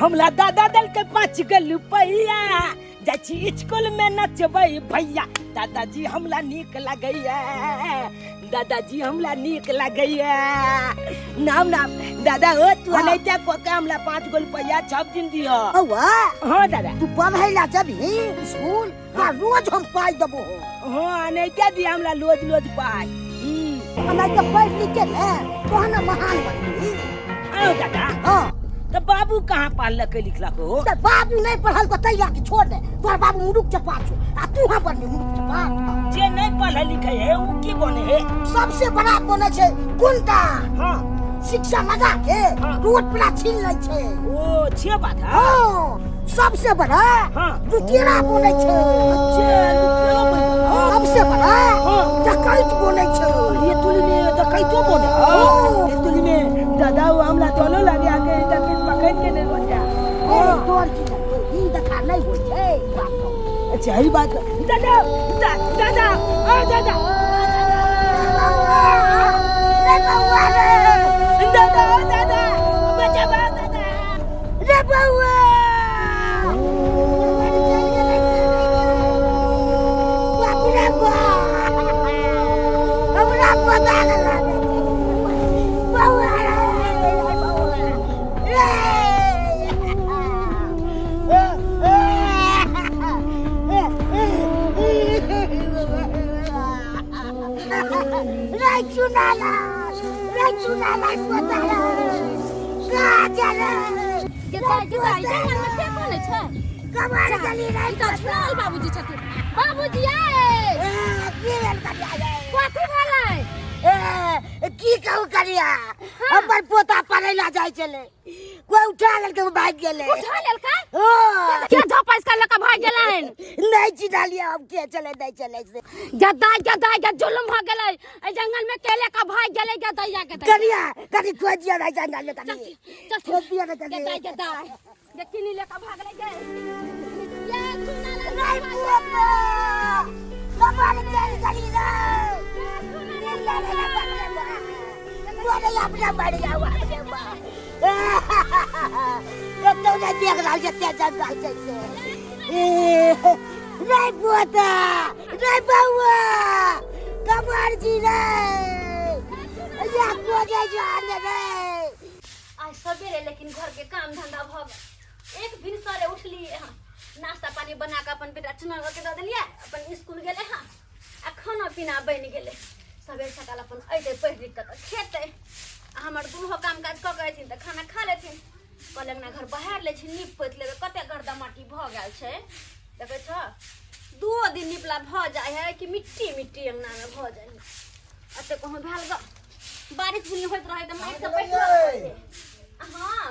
हमरा दादा देलकै 5 गो रुपैआ, जाइ छी स्कूल में नचबै भैया। दादाजी हमरा नीक लगैया, दादाजी हमरा नीक लगैया। नाम नाम दादा हो तू अनैता कऽ के हमरा 5 गो रुपैआ सब दिन दिह। बौआ। हाँ दादा। तू पढ़ै ला जबही स्कूल त रोज हम पाइ देबो हो। हाँ अनैता दिया हमरा रोज रोज पाइ। हमरा तऽ पढ़ि लिख के ने तोहन ने महान बनबी। आओ दादा। हाँ। तऽ बाबू कहाँ पढ़लकै लिखलक हो? तऽ बाबू नहि पढ़लको तैया के छोड़ दे, तोहर बाबू मुरुख चपा छौ आ तू हाँ बनबी मुरुख चपा। जे नहीं पढ़ल लिखे है उ की बने है? सबसे बड़ा बने छै गुंडा। हाँ। शिक्षा लगा के हाँ। रोड पर छीन लै छै। ओ छे बात है। हाँ। सबसे बड़ा हाँ। लुटेरा बने छै। अच्छा, लुटेरा बने। हाँ, सबसे बड़ा हाँ। डकैत बने छै। ये तुली में डकैतो बने। हाँ। ये तुली में दादा वो हमला दोनों लगे आके डकैत पकड़ के नहीं बचा। ए, तोर की लगतौ? ई देखा नहीं होइ छै, ई बात तो। अच्छा, ई बात। दादा, दादा, आ दादा। रे बउआ रे। दादा, ओ दादा, बचाओ दादा। रे बउआ। बाप रे बाप। हमरा पता नहि लागै छै। बउआ रे, बउआ रे। रे चुनाला, रे चुनाला पोता रे। कहाँ चले? गेदाइ, गेदाइ, जंगल में के कोने छै? कमार गली रे। ई तऽ छुड़ाल बाबूजी छथिन। बाबूजी आए। की भेल करिया रे? कथी भेलै? ए, की कहू करिया, हमर पोता पढ़ै ला जाइ छलै, कोई उठा लेलकै, भागि गेलै। उठा लेलकै? हाँ। के झपैस के लऽ कऽ भागि गेलनि? नहि चिन्हलियै हम, के चलै नहि चलै से। गदाइ, गदाइ, गे जुलुम भऽ गेलै। एहि जंगल में के लऽ कऽ भागि गेलै गदैया, गदैया? करिया, कनि खोजि दिअ ने जंगल में, कनि। चल, चल। खोजि दिअ ने कनि। गदाइ, गदाइ, गे किनी लऽ कऽ भागलै गे। ये चुना लऽ रे पोता, कमाल चलि गेली रे। ले, ले, ले, बाप रे बाप। बोले अपना मर जाओ, बाप रे बाप। कतौ नहि देख रहल छै, एते जंगल छै से। ए, रे पोता, रे बौआ, कमाल जी रे। या खोजे जान रे। आइ सबेरे लेकिन घर के काम धंधा भऽ गेल। एक दिन सरे उठलियै हँ, नाश्ता पानी बना कऽ अपन बेटा चुना के दऽ देलियै, अपन स्कूल गेलै हँ, आ खाना पीना बनि गेलै। सबेर सकाल अपन अयतै पढ़ि लिख कऽ तऽ खेतै। आ हमर दुनू काम काज कऽ कऽ अयथिन तऽ खाना खा लेथिन। कहलियै अंगना घर बहारि लै छी, नीप पोति लेबै, कते गर्दा माटी भऽ गेल छै देखै छह। दूओ दिन निपला भऽ जाइ है कि मिट्टी मिट्टी अंगनामे भऽ जाइ है। एते कहूँ भेल गऽ बारिश बुनी होइत रहै तऽ माटि सब बैठल रहै छै। हाँ।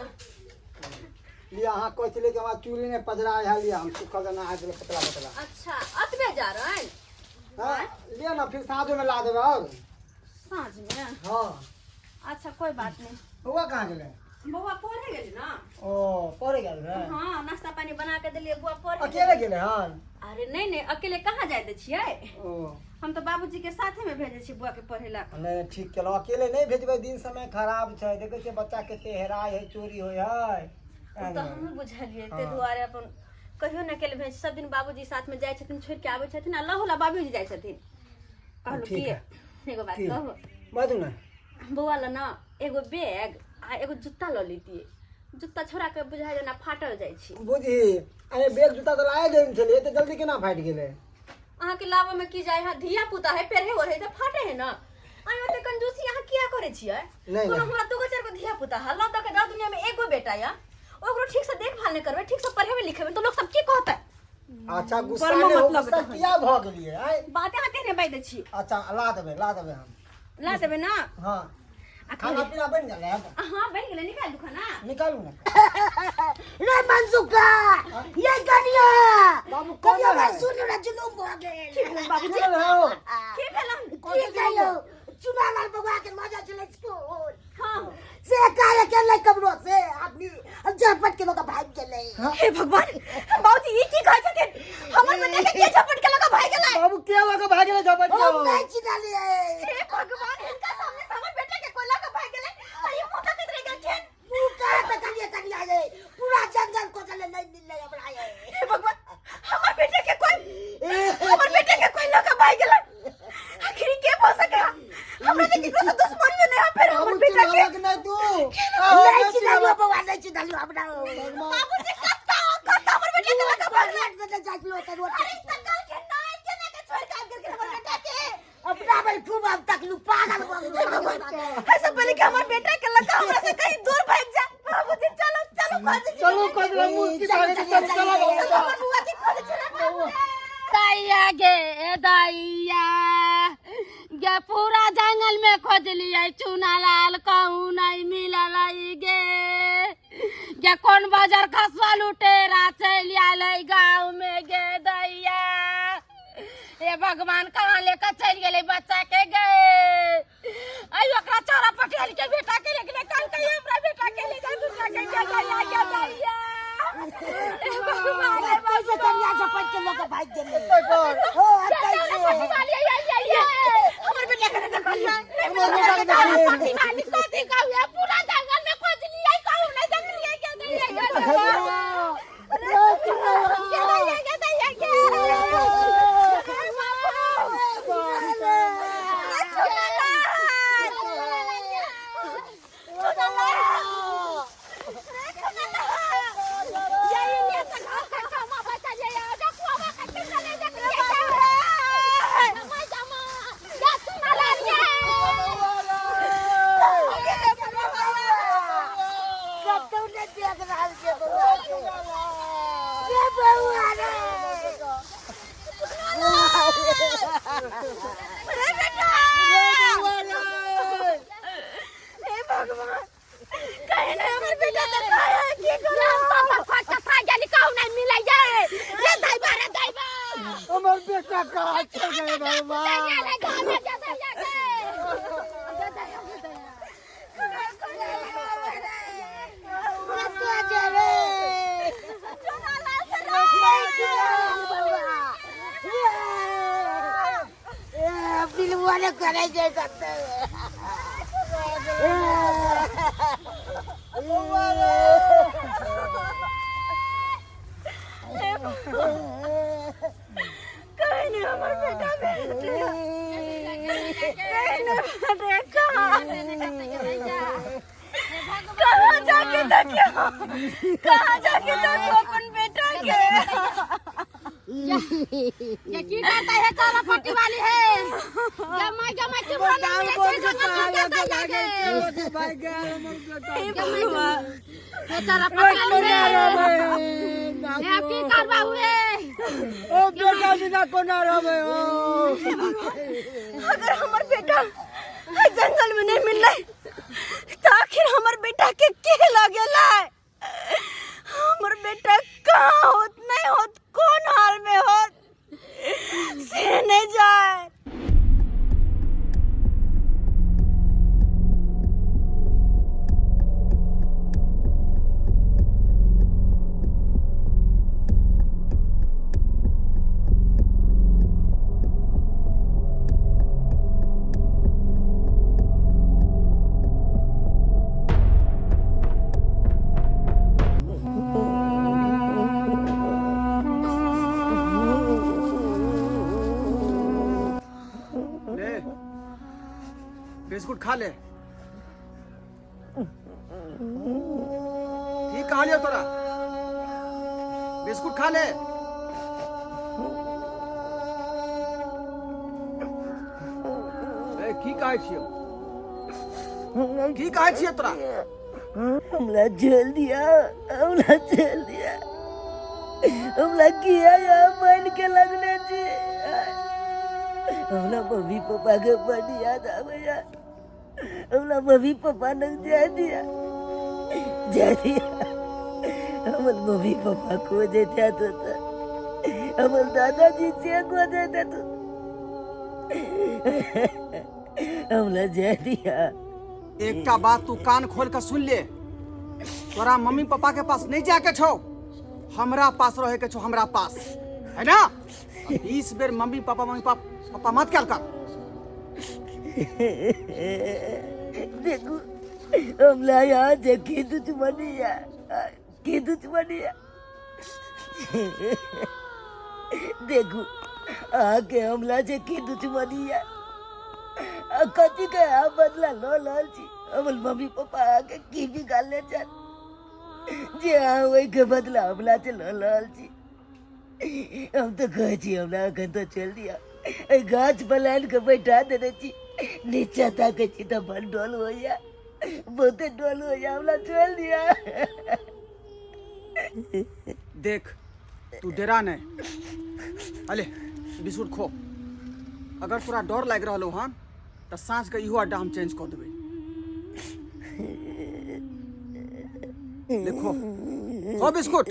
लिअ, अहाँ कहै छलियै कि हमरा चूड़ी नहि पजरा है, लिअ हम सुखल दाना आ गेलै पतला पतला। अच्छा, अतबे जा रहल? हाँ, लिअ ने, फिर साँझोमे ला देबै आओर। साँझमे? हाँ। अच्छा, कोई बात नहीं। बौआ कहाँ गेलै? बौआ पढ़े गेलै ना। ओ पढ़े गेल रहे? हाँ, नाश्ता पानी बना के देलियै, बौआ पढ़े गेलै। अकेले गेलै हन? अरे नहीं नहीं, अकेले कहाँ जाय दै छियै? ओ। हम तऽ बाबूजी के साथे में भेजै छियै बौआ के पढ़े ला। नहीं, ठीक केलहुँ, अकेले नहीं भेजबै, दिन समय खराब छै, देखै छियै बच्चा कते हेराय है, चोरी होइ है। ओ तऽ हमहूँ बुझलियै, ताहि हाँ। दुआरे अपन कहियो ने अकेले भेज, सब दिन बाबूजी साथ में जाइ छथिन, छोड़ि के आबै छथिन आ लहो ला बाबूजी जाइ छथिन। कहलहुँ ठीक की है। एगो बात की? कहू? बाजू ने। बौआ ला ना एगो बैग आ एगो जूता लऽ लेतियै, जूता छोड़ा के बुझाइ जेना फाटल जाइ छै। बुझी, अरे बैग जूता तऽ लाए देने छलियै, एते जल्दी केना फाटि गेलै? अहाँके लाबऽ में की जाइ है, धिया पुता है, पेरहे ओढ़े तऽ फाटे है ना। अहाँ ओते कंजूसी अहाँ किया करै छियै? नहीं, कोनो नहीं। हमरा दूगो चारि गो धिया पुता है, लऽ दऽ के दर दुनिया में एगो बेटा या, ओकरो ठीक से देखभाल नहि करबै, ठीक से पढ़ेबै लिखेबै तऽ लोक सब की कहतै? अच्छा, गुस्सा बड़ नहि हो, मतलब गुस्सा रहै। किया भऽ गेलियै आँय? बाते अहाँ तेहने बाजि दै छी। अच्छा, ला देबै, ला देबै हम। ला देबै ना? हाँ। आ खाना पीना बनि गेल है? हाँ, बनि गेलै, निकाल दू खाना। निकालू ने। रे मनसुखा, ये कनिया। बाबू, कोन कनिया, है? सुनू ने, जुलुम भऽ गेल। की भेल बाबूजी? की भेल हौ? की भेल हन? की कहियौ, चुनालाल बबुआ के मजा चलै स्कूल। हाँ। से काहे के लै कमरो से आदमी झपट के लोग भागि गेलै। हे भगवान, बाबूजी ई की कहै छथिन? हमर बेटा के के झपट के लऽ कऽ भागि गेलै? बाबू, के लऽ कऽ भागि गेलै झपट के? हम नहि चिन्हलियै। हे भगवान, हिनका सामने से हमर बेटा के कोई लऽ कऽ भागि गेलै आ ई मुँह तकैत रहि गेलखिन। मुँह कहाँ तकलियै कनिया यै, पूरा जंगल अपना बाबूजी कत्ता कत्ता हमर बेटा के लगा रोड से जाइ छलो ओतऽ रोड अरे त कल के नाय के ना के छोड़ के आबि गेलखिन हमर बेटा के अपना बल खूब अब तकलू पागल भऽ गेलू ऐसे पहले कि हमर बेटा के लगा हमरा से कहीं दूर भाग जा। बाबूजी चलो चलो खोज। चलू कजरा मूर्ति भागे के चल चलो चलो हमर बुआ के खोज चला बाबू। दैया गे दैया गे, पूरा जंगल में खोजलियै चूना लाल, कहूँ नहीं मिलल गे। गे कौन बाजार खसुआ लुटेरा चलि आयल है गाँव में गे दैया। हे भगवान, कहाँ लेकर चलि गेलै बच्चा के गे? अइ ओकरा चौरा पटेल के बेटा के लेके कल कहीं हमरा बेटा के ले जा दूसरा के गे दैया गे दैया। हे भगवान, हे कैसे करिया झपट के लऽ कऽ भागि गेलै हो एतै से। हमर बेटा के देखलियै? हमर बेटा के देखलियै? पति वाली कथी कहू, पूरा जंगल में खोजलियै, कहू नहीं देखलियै गे दैया गे दैया गे दैया गे दैया गे। कतौ नहि देख रहल छै बौआ के। रे बौआ रे। हे भगवान, कहीं नहीं हमर बेटा देखाया की करू? हमर बेटा कहाँ चल गए भगवान? कतौ जे रे। नहि चुनालाल बौआ। रे। ए, बिलुआ ने करै छै कतौ। कहीं नहीं हमर बेटा भेटे, कहीं नहीं भेटे। कहाँ कहाँ जाके देखियो, कहाँ जाके देखो अपन बेटा के? ये की करता है चारा पट्टी वाली है? जमा जमा के बोला मिले छै जंगल में के दैया गे। भाई गया हमर बेटा। ये चारा पट्टी वाली है, ये की करबा हुए? ओ बेटा बिना कोना रहबै ओ। अगर हमर बेटा जंगल में नहीं मिललै तो आखिर हमर बेटा के के लगेलै? हमर बेटा कहाँ होत, नहीं होत, कौन हाल में होत से नहीं जाए। ले बिस्कुट खा ले। की कहलियो तोरा? बिस्कुट खा ले। ए, की कहै छियौ? की कहै छियौ तोरा? हमरा झेल दिया, हमरा झेल दिया। हमरा किया यहाँ बन के लगने छी? हमरा मम्मी पापा के बड याद आबैया। हमरा मम्मी पापा लग जाय दिया, जाय दिया। हमर मम्मी पापा खोजैत हैत ओतऽ, हमर दादाजी से खोजैत हैत। हमरा जाय दिया। एकटा बात तू कान खोल के सुन ले, तोरा मम्मी पापा के पास नहीं जाके छौ, हमरा पास रहे के छौ, हमरा पास है ना। 20 बेर मम्मी पापा मम्मी पापा मत कल कर। देखू, हमरा यहाँ से की दुश्मनी है, की दुश्मनी है? देखू, अहाँके हमरा से की दुश्मनी है? आ कथी के अहाँ बदला लऽ रहल छी? हमर मम्मी पापा अहाँके की बिगाड़ले छथि? जे अहाँ ओहिके बदला हमरा से लऽ रहल छी। हम तऽ कहै छी हमरा एखन तऽ चलि दिअ, एहि गाछ पर लानि कऽ बैठा देने छी, नीचा ताकै छी तऽ बड़ डोल होइया, बहुते डोल होइया, हमरा छोड़ि दिअ। देख तू डेरा नहीं, अले बिस्कुट खो। अगर तोरा डर लागि रहल हन तऽ साँझ के इहो अड्डा हम चेंज कऽ देबै। देखो खो बिस्कुट।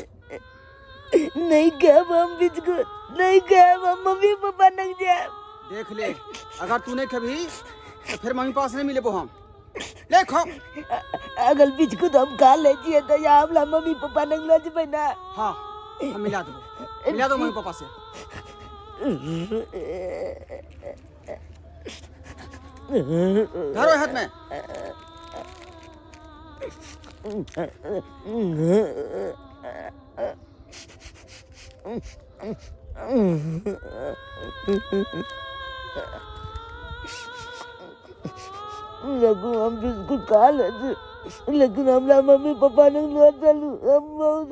नहीं खाब हम बिस्कुट, नहीं खाब हम, मम्मी पापा नहीं जाब। देख ले अगर तू नहीं खेबही तो फिर मम्मी पास नहीं मिलेबो हम। ले खो। अगर बिस्कुट हम खा ले छियै तऽ या हमरा मम्मी पापा नहीं लऽ जेबै ना? हाँ हम मिला देबो, मिला दो मम्मी पापा से। धरो हाथ में। लेकिन हम बिस्कुट खा ले छी, लेकिन हमरा मम्मी पापा नहीं लऽ चलू। हम बहुत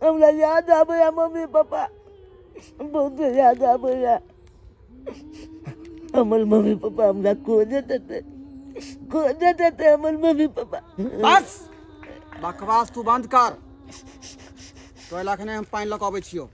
हमरा याद आबैया मम्मी पापा, बहुत याद आबैया। हमर मम्मी पापा हमरा खोजत हेतै, खोजत हेतै हमर मम्मी पापा। बस बकवास तू बंद कर। तो अखने हम पानि लऽ कऽ अबै छियौ।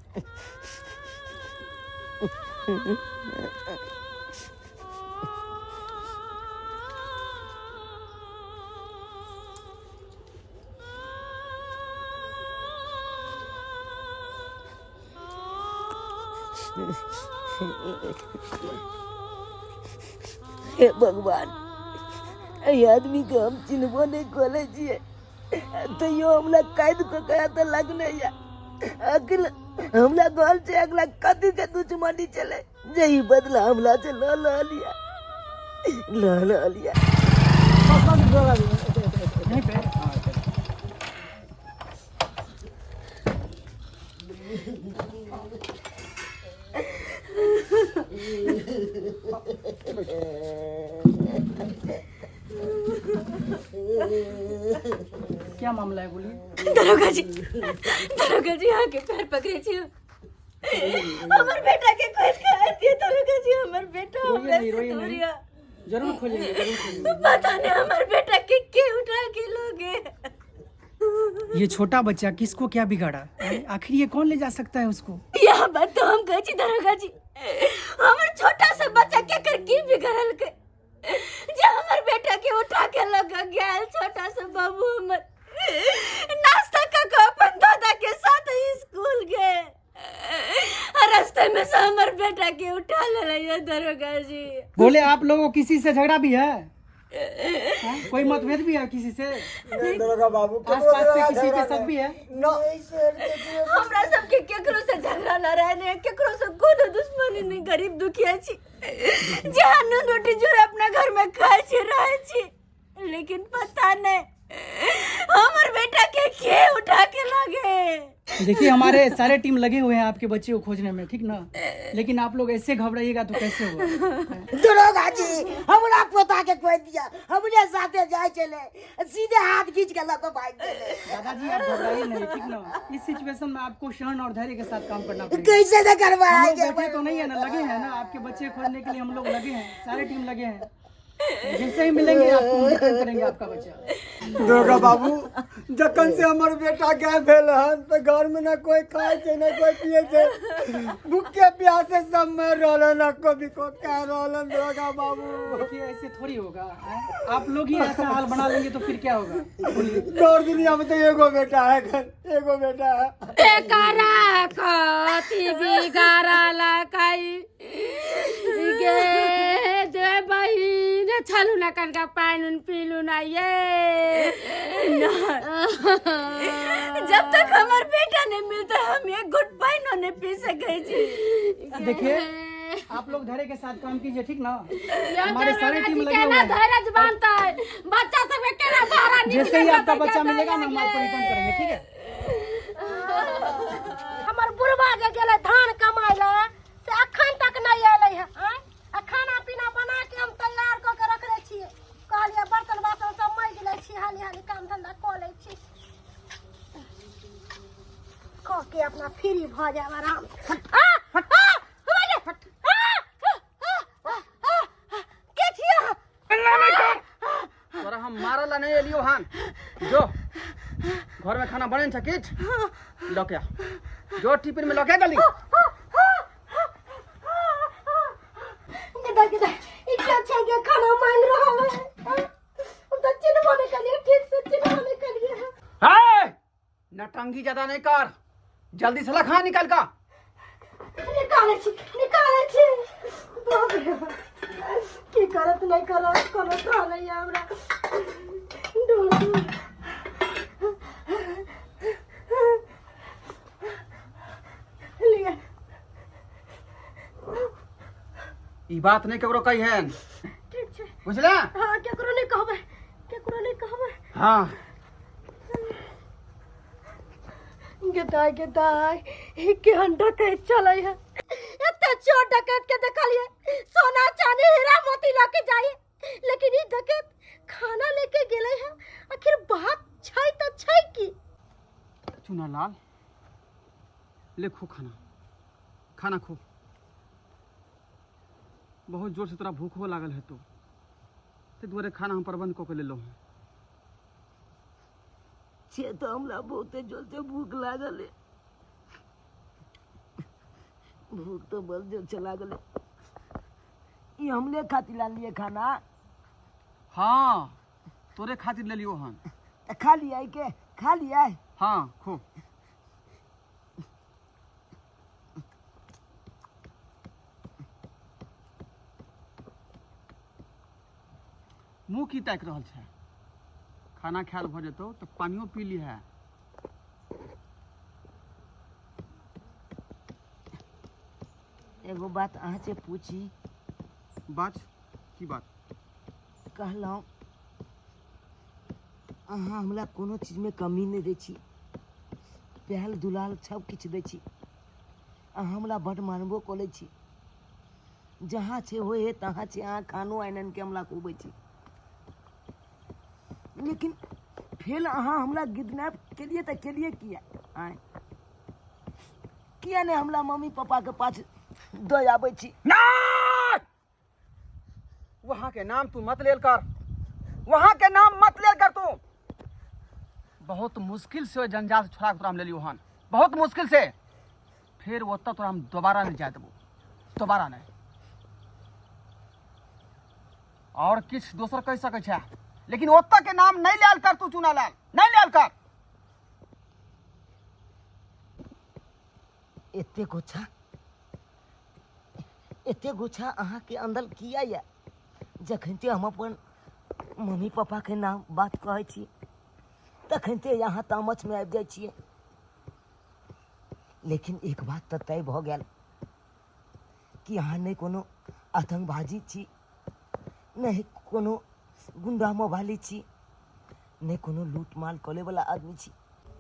हे भगवान, एहि आदमी के हम चिन्हबो नहीं करै छियै, तैयो हमरा कैद कऽ के एतऽ लगले या। अखिल हमरा घर से अगला कथी के दुश्मनी चले जे ई बदला हमरा से लऽ रहल या, लऽ रहल या। क्या मामला है बोलिए? दरोगा जी, दरोगा जी आके पैर पकड़े छी। हमर बेटा के खोज के आती दरोगा जी, हमर बेटा रोइए हमरा नहीं, से रोइए नहीं। दूरिया। जरूर खोजेंगे, जरूर खोजेंगे। पता नहीं हमर बेटा के के उठा के लोगे। ये छोटा बच्चा किसको क्या बिगाड़ा है? आखिर ये कौन ले जा सकता है उसको? यह बात तो हम कहै छी दरोगा जी, हमर छोटा सा बच्चा के कर की बिगड़ल के जे हमर बेटा के उठा के लग गेल। छोटा सा बाबू हमर नाश्ता क के अपन दादा के साथ स्कूल गए, रास्ते में से हमर बेटा के उठा ले दरोगा जी। बोले आप लोगों को किसी से झगड़ा भी है? हाँ? कोई मतभेद भी है किसी से? नहीं दरोगा बाबू, आस पास में किसी के शक भी है? हमरा सबके केकरो से झगड़ा लड़ाई नहीं, केकरो से कोनो दुश्मनी नहीं, गरीब दुखिया छी, जहाँ नून रोटी जोड़ अपना घर में खाए छी रहे छी, लेकिन पता नहीं हमर बेटा के के उठा के लागे। देखिए हमारे सारे टीम लगे हुए हैं आपके बच्चे को खोजने में, ठीक ना? लेकिन आप लोग ऐसे घबराइएगा तो कैसे होगा? दरोगा जी हमरा पोता के खोज दिया, हमरे साथे जाए चले, सीधे हाथ खींच के लको भाग गेले। दादाजी आप घबराइए नहीं, ठीक ना? इस सिचुएशन में आपको सहन और धैर्य के साथ काम करना पड़ेगा। कैसे न करवाएंगे? हम लोग बैठे तो नहीं है ना, लगे हैं ना आपके बच्चे खोजने के लिए, हम लोग लगे हैं, सारे टीम लगे हैं। जैसे ही मिलेंगे आपको हम रिटर्न करेंगे आपका बच्चा। दरोगा बाबू जखन से हमर बेटा गायब भेल हन तो घर में ना कोई खाए छै ना कोई पिए छै, भूखे प्यासे सब मर रहल हन, कभी को कह रहल हन। दरोगा बाबू देखिए ऐसे थोड़ी होगा, हैं? आप लोग ही ऐसा हाल बना लेंगे तो फिर क्या होगा? बोलिए। दौड़ दुनिया में तो एगो बेटा है, घर एगो बेटा है। एकरा कथी बिगाड़ल कई गे दे बहिन, छलू ना कनका पानि उन पीलू ना ये। जब तक हमर बेटा नहीं मिलता हम एक घुट पानी नहीं पी सके छी। देखिए आप लोग धैर्य के साथ काम कीजिए, ठीक ना? ये हमारे सारे दरोगा टीम जी लगे केना हुए हैं। धैर्य बांधता है बच्चा सब के केना बाहर निकले जैसे ही आपका तो बच्चा क्या मिलेगा ना हम आपको करेंगे? रिटर्न करेंगे, ठीक है? हमर बुढ़वा जे गेलै धान कमाय लए से अखन तक नहि एलै हँ। आँय, आ खाना पीना बना के हम तैयार कऽ के रखने छियै, कहलियै बर्तन बासन सब माजि लै छी, हाली हाली काम धंधा कऽ लै छी। कऽ के अपना फ्री भऽ जायब आराम आ, आ, हुआ गे, आ, आ, आ, आ, आ, के छियै अहाँ? तोरा हम मारल ला नहीं एलियो हन जो घर में खाना बने छ किछ लके आ जो टिफिन में लके जल्दी गेदा गेदा ई क्या छै गे खाना मांग रहल है हम तऽ चिन्हबो नहि कलियै ठीक से चिन्हबो नहि कलियै हे नटंगी ज्यादा नहीं कर जल्दी से ला खाना निकाल का निकालै छी निकालै छी बाप रे बाप। की करत नहि करत कोनो था नहि यऽ हमरा डोर डोर लिअ ई बात नहीं केकरो कही हन ठीक छै बुझला हाँ केकरो नहि कहबै केकरो नहि कहबै हाँ गेदाय गेदाय ई केहन डकैत चलै है एते चोर डकैत के देखलिए सोना चांदी हीरा मोती लऽ के जाइए लेकिन ई डकैत खाना लेके गेलै है आखिर बात छै तऽ छै की चुना लाल ले खो खाना खाना खो बहुत जोर से तोरा भूख हो लागल हेतौ ताहि दुआरे खाना हम प्रबंध कऽ के लेलहुँ हँ से तऽ हमरा बहुते जोर से भूख लागल है भूख तो बड़ जोर से लागल है ई हमले खातिर लानलिए खाना हाँ तोरे खातिर लेलियो हन तऽ खा लियै के खा लियै हाँ खो मुँह की ताकि रहल छै खाना खायल भऽ जेतौ तऽ पानियो पी लिहे एगो बात अहाँ से पूछी बात की बात कहलहुँ अहाँ हमरा कोनो चीजमे कमी नहि दै छी पहल दुलाल सब किछु दै छी अहाँ हमरा बड्ड मानबो कऽ लै छी जहाँ छै होइ हइ तहाँ छै अहाँ खानो आनि आनिके हमरा खुअबै छी लेकिन फेर अहाँ हमरा किडनैप केलियै तऽ केलियै किया आँय किया नहि हमरा मम्मी पापाके पास दऽ आबै छी नहीं वहां के नाम तू मत लेल कर वहां के नाम मत लेल कर तू बहुत मुश्किल से ओहि जंजाल से छोड़ा के तोरा हम लेलियो हन बहुत मुश्किल से फिर ओतऽ तोरा हम दोबारा नहीं जाए देबो दोबारा नहीं और किछु दोसर कहि सकै छै लेकिन ओतऽ के नाम नहीं लेल कर तू चुना लाल नहीं लेल कर एते गुच्छा एते गुच्छा अहाँके अंदर किया यऽ जखनते हम अपन मम्मी पापाके नाम बात कहै छी तखनते अहाँ तामसमे आबि जाइ छियै लेकिन एक बात तऽ तय भऽ गेल कि अहाँ नहि कोनो आतंकवादी छी नहि कोनो गुंडा मोबाली छी नहि कोनो लूट माल करैवला आदमी छी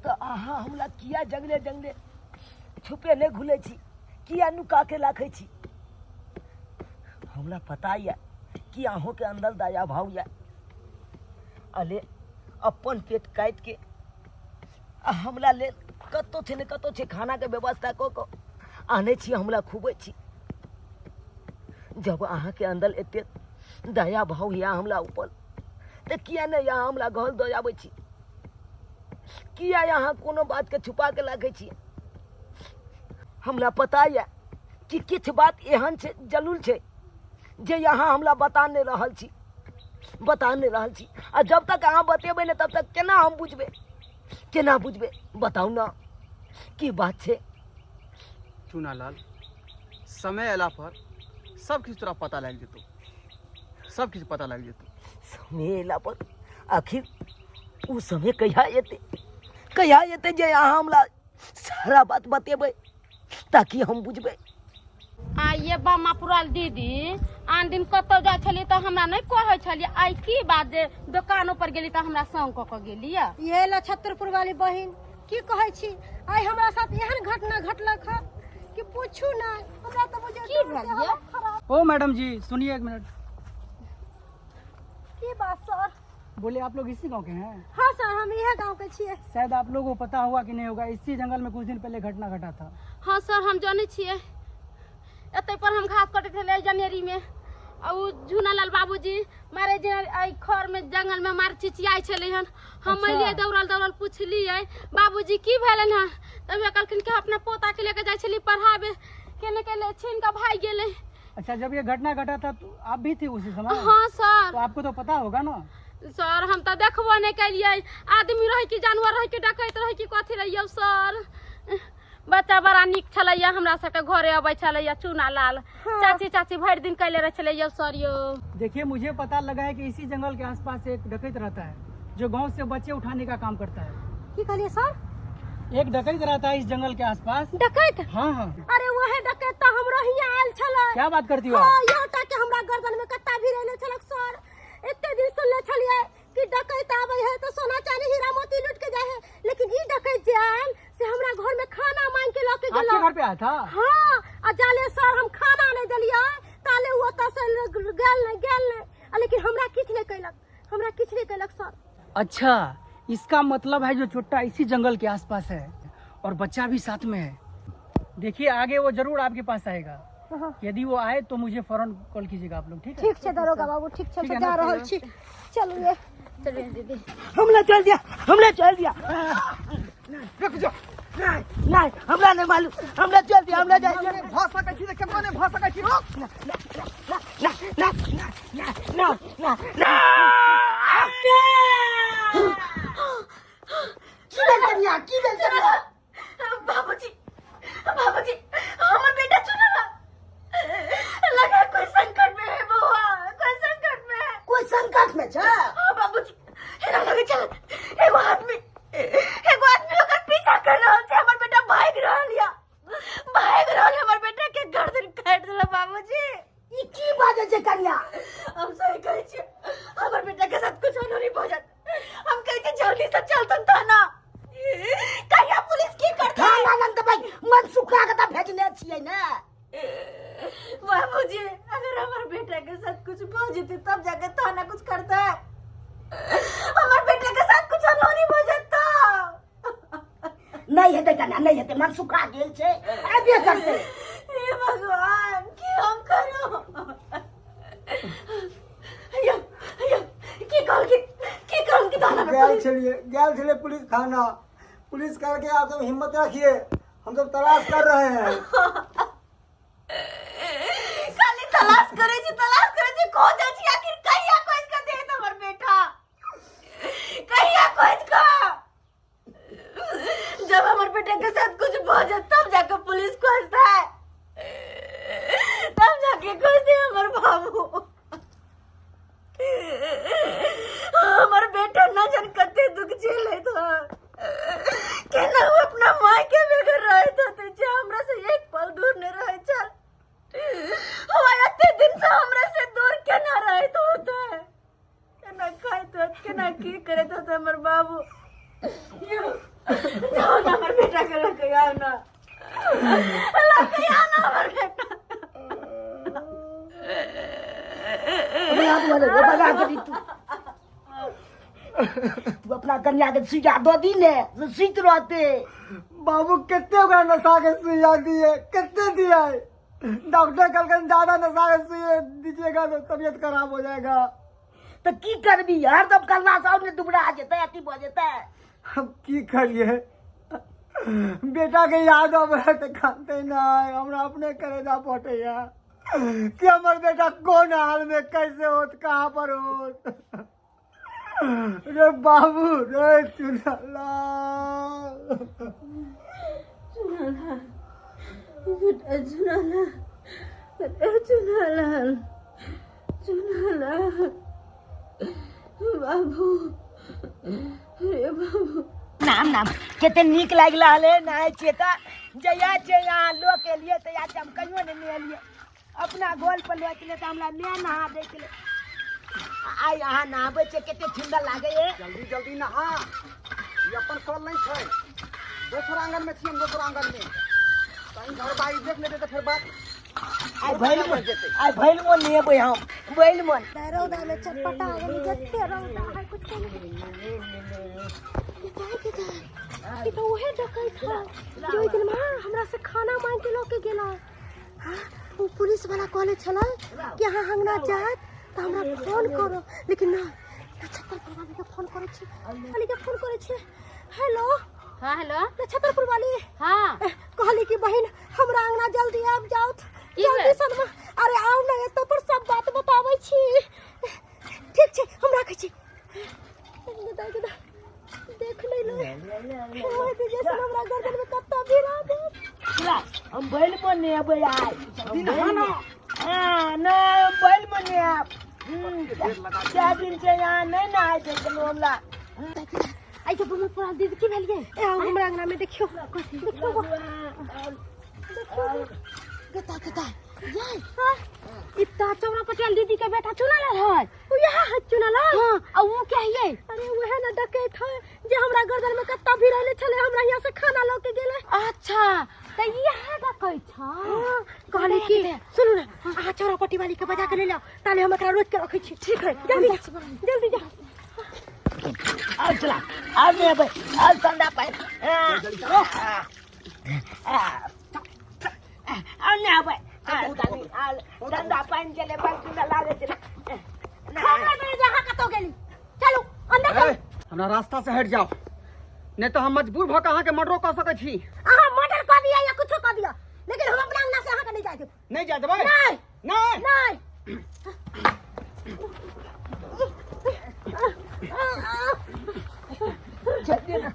तऽ अहाँ हमरा किया जंगले जंगले छुपे नहि घुलै छी किया नुका के राखै छी हमरा पता यऽ कि अहूँके अन्दर दया भाव यऽ अले अपन पेट काटि के आ हमरा लेल कतहु छै ने कतहु छै खानाके व्यवस्था कऽ कऽ आनै छी हमरा खुबै छी जब अहाँके अन्दर एते दया भाव यऽ हमरा ऊपर तऽ किया नहि अहाँ हमरा घर दऽ आबै छी किया अहाँ कोनो बातके छुपा के राखै छी हमरा पता यऽ कि किछु बात एहन छै जरूर छै जे अहाँ हमरा बता नहि रहल छी बता नहि रहल छी आ जब तक अहाँ बतेबै नहि तब तक केना हम बुझबै केना बुझबै बताउ ने की बात छै चुनालाल समय अयला पर सब किछु तोरा पता लागि जेतौ सब किछु पता लागि जेतौ समय अयला पर आखिर ओ समय कहिया एतै कहिया एतै जे अहाँ हमरा सारा बात बतेबै ताकि हम बुझबै आ ये बामा पुराल दीदी आन दिन कतौ जाइ छलियै तऽ हमरा नहि कहै छलियै आइ की बात जे दोकानो पर गेली तऽ हमरा संग कऽ कऽ गेली ये ला छतरपुर वाली बहिन की कहै छी आइ हमरा साथ एहन घटना घटलक हँ कि पूछू ना हमरा तऽ बुझियौ की भेल ये? खराब ओ मैडम जी सुनिए एक मिनट की बात सर बोले आप लोग इसी गांव के हैं? हाँ सर, हम इहे गांव के छियै। शायद आप लोगों को पता हुआ कि नहीं होगा, इसी जंगल में कुछ दिन पहले घटना घटा था। हाँ सर, हम जानै छियै। एतै पर हम घास कटैत छलियै जनेरी में, आ उ झूनालाल बाबूजी मारे जे एहि खर में जंगल में मार चिचियाइ छलै हन। हम अयलियै दौड़ल दौड़ल, पुछलियै बाबूजी की भेलनि हन, तब कहलखिन कि अपना पोता के लेके जाइ छली पढ़ाबे, केने केने छीन कऽ भागि गेलै। अच्छा, जब ये घटना घटा था तो आप भी थी उसी समय? हाँ सर। तो आपको तो पता होगा ना? सर, हम तऽ देखबो नहि केलियै, आदमी रहै कि जानवर रहै कि डकैत रहै कि कथी रहै। सर, बच्चा बड़ा नीक छलैया, हमरा सबके घरे अबै छलैया चूना लाल। चाची चाची भरि दिन कैले रहै छलैया सर यौ। देखिए, मुझे पता लगा है कि इसी जंगल के आसपास एक डकैत रहता है जो गांव से बच्चे उठाने का काम करता है। की कहलियै सर? एक डकैत रहता है इस जंगल के आसपास। डकैत? हाँ। अरे वहे डकैत तऽ हमरो हियाँ आयल छलै। क्या बात करती हो हाँ, आप? यहाँ तक के हमरा गर्दन में कत्ता भी रहले छलक सर। एते दिन सुनले छलियै कि डकैत आबै है तऽ सोना चांदी हीरा मोती लूट के जाइ है, लेकिन ई डकैत जे आयल से हमरा घर में खाना मांग के लऽ के आपके गेल। घर पे आया था? हाँ, आ जाले सर हम खाना नहीं देलियै ताले उ ओतऽ से गेल नहीं, गेल नहीं, आ लेकिन हमरा किछु नहीं कैलक, हमरा किछु नहीं कैलक सर। अच्छा, इसका मतलब है जो चुट्टा इसी जंगल के आसपास है और बच्चा भी साथ में है। देखिए, आगे वो जरूर आपके पास आएगा। यदि वो आए तो मुझे फौरन कॉल कीजिएगा आप लोग, ठीक है? ठीक छै दरोगा बाबू, ठीक छै। ठीक है जा ना? रहल छी, चलू ये। चलिए दीदी। हमला चल दिया, हमला चल दिया, रुक जाओ। नहीं नहीं, हमरा नहीं मालूम, हमला चल दिया, हमला जाए। भऽ सकै छी तऽ केकरो नहि भऽ सकै छी, रोक। ना ना ना ना ना ना ना। की भेल कनिया, की भेल कनिया? बाबूजी, बाबूजी, हमर बेटा चुनल लगा कोई संकट में है बउआ, कोई संकट में है। कोई संकट में छै? हाँ बाबूजी, एना लगे चल एगो आदमी ओकर पीछा कर रहल छै। हमर बेटा भागि रहल या, भागि रहल, हमर बेटा के गर्दन काटि देलक बाबूजी। ई की बाजै छै कनिया? हम सही कहै छियै, हमर बेटा के साथ कुछ नहीं भऽ जात। हम कहै छियै जल्दी से चलतन थाना, कहिया पुलिस की करतै? थाना लग तऽ भाई मन सुखा के तऽ भेजने छियै ने। बाबूजी, अगर हमर बेटा के साथ कुछ भऽ जेतै तब जाके थाना कुछ करतै। हमर बेटा के साथ कुछ अनहोनी भऽ जेतै। नहि हेतै कनिया, नहि हेतै, मन सुखा गेल छै, आबे करतै। हे भगवान, की हम करू? अय्या अय्या, की कहल की कहल की थाना में गेल पुलिस छलिए, गेल छलिए पुलिस थाना। पुलिस करके आप सब हिम्मत रखिए, हम सब तलाश कर रहे हैं। खाली तलाश करे छी, तलाश करे छी, खोजे छी, आखिर कहिया खोज के देत हमर बेटा, कहिया खोज के? जब हमर बेटा के साथ कुछ भऽ जात तब जाके पुलिस खोजता है, तब जाके खोजते हमर बाबू। हमर बेटा न जान कते दुख झेलैत ह, केना ओ अपना माय के बगैर रहैत होतै, जे हमरा से एक पल दूर नहि रहैत छल। ओ एते दिन से हमरा से दूर केना रहैत होतै, केना खाइत होत, केना की करैत होतै हमर बाबू? जाओ ना, हमर बेटा के लऽ के आउ ना, लऽ के आउ ना हमर बेटा। बगा दू, बगा दे तू, तू अपना कन्या के सुइया दऽ दी ने से सुति रहते। बाबू, कितने ओकरा नशा के सुइया दिए, कितने दिया है? डॉक्टर कहलकन ज्यादा नशा के सुइया दीजिएगा तो तबीयत खराब हो जाएगा। तऽ की करबी? हरदम करला से आओर ने दुबरा जेतै, अथी भऽ जेतै। हम की करिए? बेटा के याद आवे है तो खाते ना है। हमरा अपने कलेजा फटैया कि हमर बेटा कौन हाल में कैसे होत, कहाँ पर होत। रे बाबू रे चुनालाल। चुनालाल बेटा, चुनालाल, अरे चुनालाल, चुनालाल बाबू, अरे बाबू। नाम नाम कते नीक लागि रहल है नहाय छियै तऽ। जहिया छै यहाँ लोक एलियै तहिया से हम कहियो नहि नहेलियै। अपना गोल पर लोक छलै तऽ हमरा नहि नहा दै छलै। आइ अहाँ नहाबै छियै, कते सुन्दर लागैए। जल्दी जल्दी नहा, ई अपन कल नहीं छै, दोसर आंगन में छी हम, दोसर आंगन में। कहीं घर बारी देख लेते तऽ फेर बात आइ भैल मन, आइ भैल मन नहि एबै हम, भैल मन। रौदा में चटपटा गेली, जते रौदा है कुछ नहीं। ई तो उहे डकैत है जो ओहि दिन माँ हमरा से खाना मांग के लऽ के गेला। हाँ, ओ पुलिस वाला कहले छलै कि अहाँ अंगना जायत तऽ हमरा फोन करो, लेकिन ना नक्षत्रपुर वाली के फोन करै छी, वाली के फोन करै छी। हेलो। हाँ हेलो। नक्षत्रपुर वाली। हाँ। कहली कि बहिन हमरा अंगना जल्दी आबि जाउ, की जल्दी भेल? सनमा। अरे आउ ने, एतऽ पर सब बात बताबै छी। ठीक छै, हम राखै छी। देख नहीं लो, ओए दीजिए सुन, हमरा गर्दन में कत्ता भिरा दे। हम बैल मन नहीं अबै आइ। दिन हाँ नहीं, हम बैल मन नहीं आब। 4 दिन से यहाँ नहीं ना आए थे हमरा। आई के बमन पूरा दीदी की भेल गे? ए आओ हमरा अंगना में देखियो, देखियो, देखियो। कता कता ये इतना चौरा पटियाल दीदी के बेटा चुना लाल है। उ यहाँ है चुना लाल? हाँ, आ वो क्या है? अरे वह ना डकैत है जे हमरा गर्दन में कत्ता भी रहले छले, हमरा यहाँ से खाना लऽ के गेले। अच्छा, त यहाँ डकैत छ। हाँ, कहले कि सुनू ना, अहाँ चौरा पट्टी वाली के बजा के ले लाओ, ताले हम एकरा रोक के रखै छी। ठीक है, जल्दी जा, जल्दी जा। आज चला, आज नहीं अबै, आज ठंडा पानि। आज नहीं अबै, ठंडा पानि चले, बड़ सुंदर लागै छलै। हमरा बेरे जे अहाँ कतौ गेली, चलू अंदर चलू। हमरा रास्ता से हट जाओ, नहीं तो हम मजबूर भऽ के अहाँके मर्डरो कऽ सकै छी। अहाँ मर्डर कऽ दिअ या कुछो कऽ दिअ, लेकिन हम अपना अंगना से अहाँके नहीं जाय देब। नहीं जाय देबै? नहीं। नहीं। नहीं। चल दिया ना,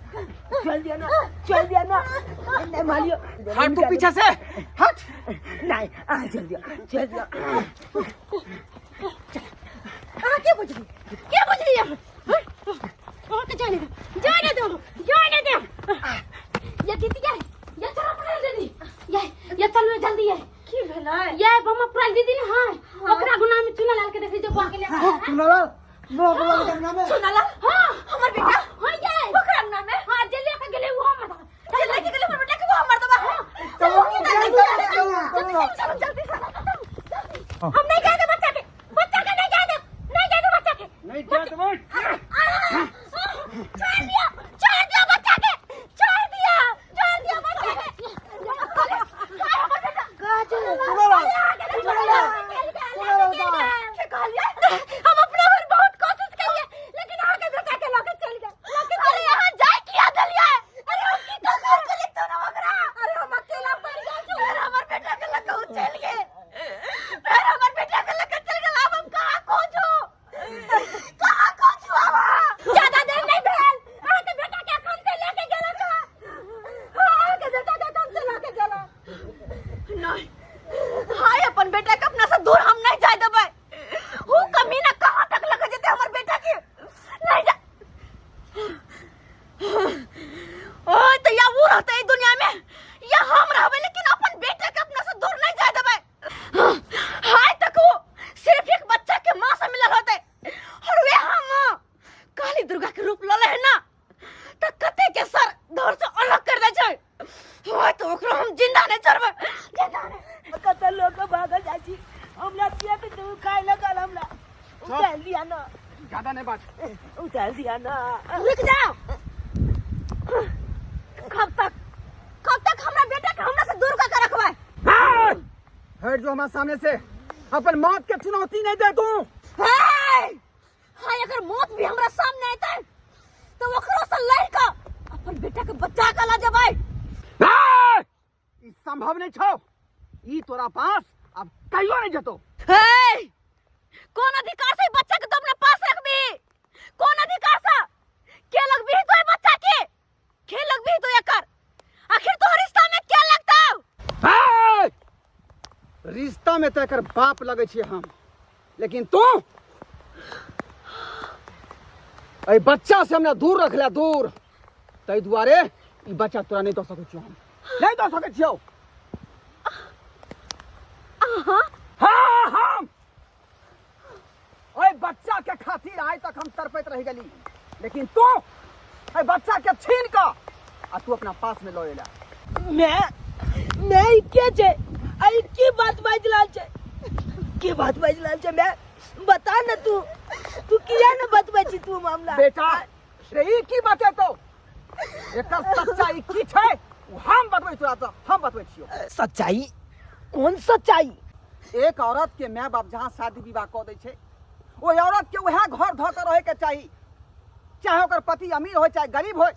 चल दिया ना, चल दिया ना। नहीं मारियो। हट तू पीछे से, हट। नहीं, आ चल दिया, चल दिया। अहाँ के बुझली, के बुझली अहाँ? अहाँ के जाने दो, जाने दो, जाने दो। ये दीदी ये, ये चलो पुरान दीदी, ये चलो जल्दी ये। की भेलै? ये बम्मा पुरान दीदी ने हाँ, ओकरा गुना में चुना लाल के देखली जो बाके ले। चुना लाल? नो बोला के अंगना में? चुना लाल? हाँ। हमर बेटा? हाँ ये। ओकरा अंगना में? हाँ, जे लेके गेलै वो हमर दबा। जे लेके गेलै हमर बेटा के वो हमर दबा। चलो, चलो, चलो, चलो, चलो, जल्दी से। हम नहीं जाए दे बच्चा के, बच्चा के नहीं जाए दे, नहीं जाए दे बच्चा के। नहीं जाए देबै। छोड़ दिया, छोड़ दिया बच्चा के, छोड़ दिया, छोड़ दिया बच्चा के। हम अपना भर बहुत कोशिश करिए, लेकिन आगे बेटा के लके चल गए। अरे यहाँ जाए किया दलिया? अरे हम की कसूर करी तो ना ओकरा? अरे हम अकेला पड़ गए, फिर हमर बेटा के लके उ चल गए, फिर हमर बेटा के लके चल गेल। अब हम कहाँ खोजू, कहाँ खोजू? अब ज्यादा देर नहीं भेल, अहाँ के बेटा के अखन से लेके गेल का। अहाँ के बेटा के अखन से लेके गेल। नहीं हाय, अपन बेटा के अपना से दूर हम नहीं जाए देबै। हु कमीना कहाँ तक लके जेते हमर बेटा के? नहीं जा। ओए तो या वो रहते ई दुनिया में या हम रहबे, लेकिन अपन बेटा के अपना से दूर नहीं जाए देबै। हाय तक वो सिर्फ एक बच्चा के माँ से मिलल होते, और वे हम काली दुर्गा के रूप लले है ना, त कते के सर धड़ से अलग कर दे छै। ओए तो ओकरो हम जिंदा नहीं छोड़बै, जिंदा नहीं। कतऽ लोग भागल जाइ छी, हमरा पेट दुखाय लगल, हमरा उतार दिया ना। ज्यादा नहीं बात, उतार दिया ना। रुक जाओ। कब तक, कब तक हमरा बेटा के हमरा से दूर कर रखबै? हट जो हमारे सामने से, अपन मौत के चुनौती नहीं दे तू। हे हाय, अगर मौत भी हमरा सामने आते तो ओकरो से लड़ के अपन बेटा के बचा के ला जेबै। ई संभव नहीं छौ, ई तोरा पास अब कहियो नहीं जतो। हे, कौन अधिकार से बच्चा के तू अपना पास रखबी? कौन अधिकार से? के लगबी तो बच्चा के, के लगबी तो एकर? आखिर तो रिश्ता में क्या लगता? हे! रिश्ता में तो एकर बाप लगे छियै हम, लेकिन तू एहि बच्चा से हमरा दूर रखला, दूर। ताहि दुआरे ई बच्चा तोरा नहीं दऽ सकै छियौ, हम नहीं दऽ सकै छियौ। हाँ, हम ओहि बच्चा के खातिर आइ तक हम तड़पैत रहि गेली, लेकिन तू एहि बच्चा के छीन कऽ आ तू अपना पास में लऽ एला। मैं ई के छै? आई की बात बाजि रहल छै, की बात बाजि रहल छै माय? बता न तू, तू किया न बतबै छी तू मामला? बेटा रे, ई की बतेतौ? एकर सच्चाई की छै ओ हम बतबै तोरा, तऽ हम बतबै छियौ। सच्चाई? कोन सच्चाई? एक औरत के माय बाप जहाँ शादी विवाह कऽ दै छै, ओहि औरत के वएह घर धऽ कऽ रहै के चाही, चाहे ओकर पति अमीर होय चाहे गरीब होय,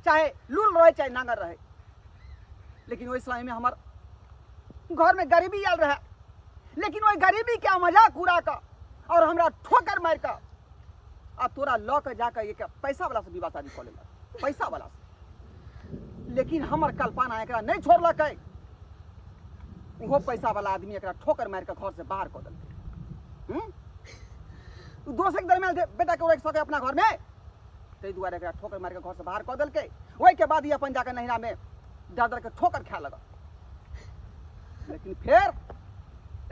चाहे लूल रहे चाहे नांगर रहे। लेकिन ओहि समय में हमर घर में गरीबी आयल रहे, लेकिन ओहि गरीबी के मजाक उड़ा कऽ और हमरा ठोकर मारि कऽ आ तोरा लऽ कऽ जाकऽ एक पैसा वाला से विवाह शादी कऽ लेलक, पैसा वाला से। लेकिन हमर कल्पना एकरा नहीं छोड़लकै, ओहो पैसा वाला आदमी एकरा ठोकर मारि कऽ घर से बाहर कऽ देलकै। हम्म? उ दोसर के दरमियान बेटा के रोकि सके अपना घर में, ताहि दुआरे एकरा ठोकर मारि कऽ घर से बाहर कऽ देलकै। ओहिके बाद ई अपन जाकऽ नैहरा में डर डर के ठोकर खाए लगल। लेकिन फेर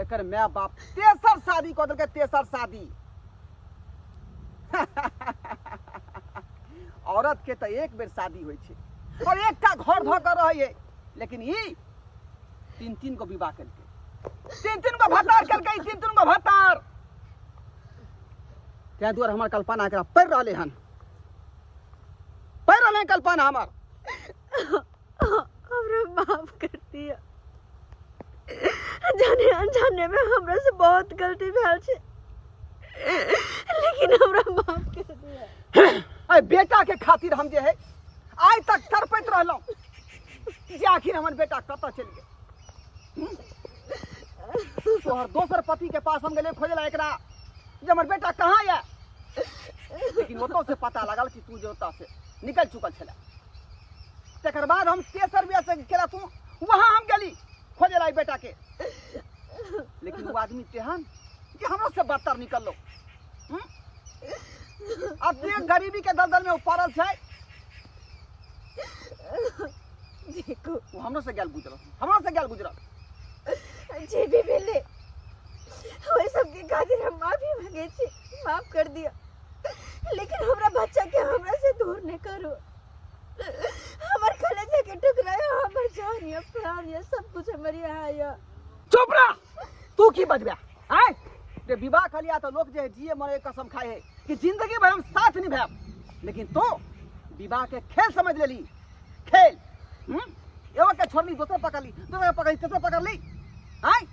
एकर माय बाप तेसर शादी कऽ देलकै, तेसर शादी। औरत के तऽ एक बेर शादी होइ छै और एकटा घर धऽ कऽ रहै है, लेकिन ई तीन तीन गो विवाह केलकै, तीन तीन गो भतार केलकै, तीन तीन गो भतार। ताहि दुआरे हमर कल्पना एकरा पढ़ि रहलै हन, पढ़ि रहलै हन कल्पना हमर। हमरा माफ कर दिया, जाने अनजाने में हमरा से बहुत गलती भेल छै, लेकिन हमरा माफ कर दिया। अरे बेटा के खातिर हम जे है आइ तक तड़पैत रहलहुँ जे आखिर हमर बेटा कतऽ चलि गेल। तोहर दोसर पति के पास हम गेलियै खोजै ला एकरा जे हमर बेटा कहाँ यऽ, लेकिन ओतऽ से पता लागल कि तू जे ओतऽ से निकलि चुकल छलै। तकर बाद हम तेसर बियाह से केला तू वहाँ हम गेली खोजे ला बेटा के, लेकिन वो आदमी तेहन कि हमरो से बदतर निकललो। अपने गरीबी के दलदल में वो पड़ल छै। देखो वो हमरो से गेल गुजरल, हमरो से गेल गुजरल। जे भी भेलै ओहि सबके खातिर हम माफी मांगे छी, माफ कर दिया, लेकिन हमरा बच्चा के हमरा से दूर नहीं करो। हमर कलेजा के टुकड़ा है, हमर जान या प्राण या सब कुछ हमर यहाँ या। चुप रह, तू की बजबे आय रे? विवाह कलिया तो लोग जे है जिए मरे कसम खाए है कि जिंदगी भर हम साथ निभाएब, लेकिन तो विवाह के खेल समझ लेली, खेल। एगो के छोड़ली दोसर पकड़ली, दोसर के पकड़ली तेसर पकड़ली। आय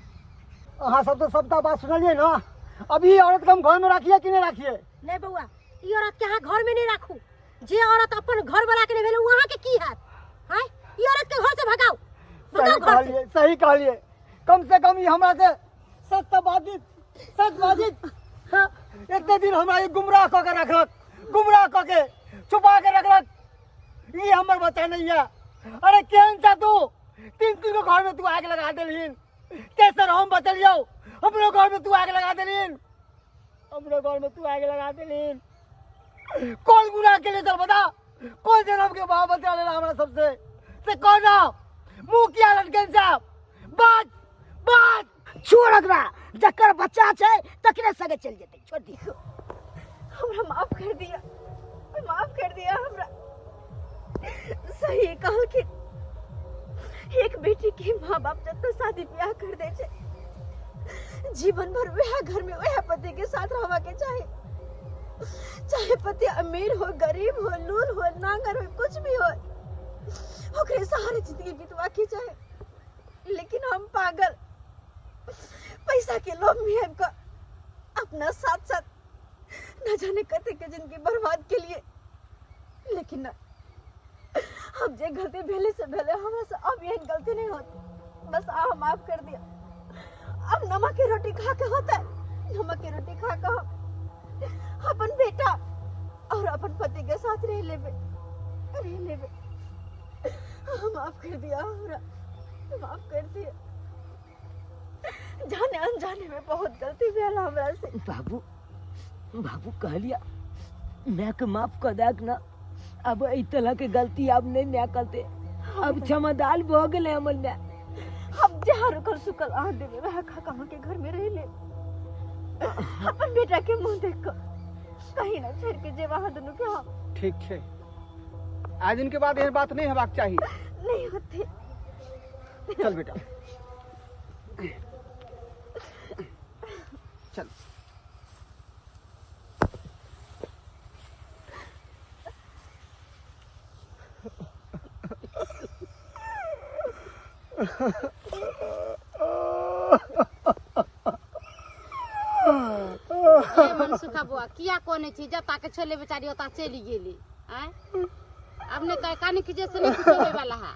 अहाँ सब तो सबटा बात सुनलियै ना, अभी औरत के हम घर में राखिए कि नहीं राखिए? नहीं बउआ, ई औरत के अहाँ घर में नहीं राखू। जे औरत अपन घर वाला के नहीं भेल वहाँ के की हैत? आय ई औरत के घर से भगाओ, सही भगाओ घर से। कहलिए, सही कहलिए। कम से कम ई हमरा से सच तऽ बाजित, सच बाजित। हाँ, एते दिन हमरा ई गुमराह कऽ के रखलक, गुमराह कऽ के छुपा के रखलक, ई हमर बच्चा नहीं है। अरे केहन छा तू, तीन तीन गो घर में तू आग लगा देलहिन, तेसर हम बचलियौ, हमरो घर में तू आग लगा देलहिन, हमरो घर में तू आग लगा देलहिन। कौन गुनाह के लिए चल बता, कौन जन्म के बाप बचा लेला हमरा सबसे से कौन ना मुंह किया लटकन साहब? बात बात छोड़ एकरा, जकर बच्चा छै तकरे संगे चलि जेतै, छोड़ दी। हमरा माफ कर दिया, माफ कर दिया हमरा। सही कहलखिन, एक बेटी के माँ बाप जब तक शादी ब्याह कर दे छै जीवन भर वह घर में वह पति के साथ रहवा के चाहे, चाहे पति अमीर हो गरीब हो लूल हो नांगर हो कुछ भी हो, ओकरे सहारे जिंदगी बितवा के चाहे। लेकिन हम पागल पैसा के लोभ में हमको अपना साथ साथ न जाने कते के जिंदगी बर्बाद के लिए। लेकिन ना, हम जे गलती भेले से भेले, हमरा से अब एहन गलती नहीं होती। बस आ माफ कर दिया। अब नमक के रोटी खा के होता है, नमक के रोटी खा के हम अपन बेटा और अपन पति के साथ रह लेबे, रह लेबे। माफ कर दिया हमरा, माफ कर दिया। जाने अनजाने में बहुत गलती भेल हमरा से। बाबू, बाबू कहलिया मैं के माफ कर देक ना, अब एहि तरह के गलती अब नहीं मैं करते, अब क्षमादान भऽ गेलै हमर माय। हम जहाँ रुकल सुकल अहाँ देबै वएह खा कऽ अहाँके घर में रह लेब। अपन बेटा के मुँह देख कऽ कहीं ना छोड़ के जेब अहाँ दुनू के हम। ठीक छै, आज दिन के बाद एहन बात नहीं हेबाक चाही। नहीं होते। चल बेटा। ए मनसुखा बुआ किया कोने छी जता के छोले बेचारी ओता चली गेली आय अब ने कह कानी खींचे से नहीं कुछ होवे वाला है।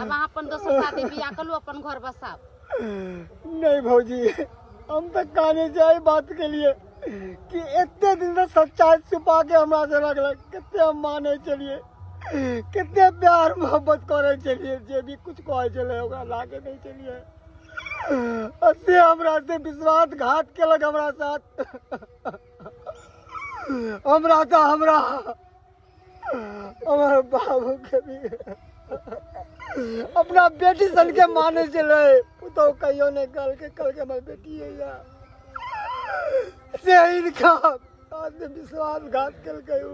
अब अहाँ अपन दोसर शादी बियाह करू, अपन घर बसाब। नहीं भौजी, हम तो काने जाए बात के लिए कि इतने दिन से सच्चाई छुपा के हमरा से रखलक, कितने हम माने चलिए, कितने प्यार मोहब्बत करे चलिए, जे भी कुछ कहे चले ओकरा लागे नहीं चलिए। से हमरा से विश्वासघात केलक हमरा साथ। हमरा तो हमरा हमारे बाबू के भी अपना बेटी सन के माने चले, पुतोह कहियो नहीं कल के कल के हमारी बेटी है या से इनका साथ में विश्वासघात केलकै उ।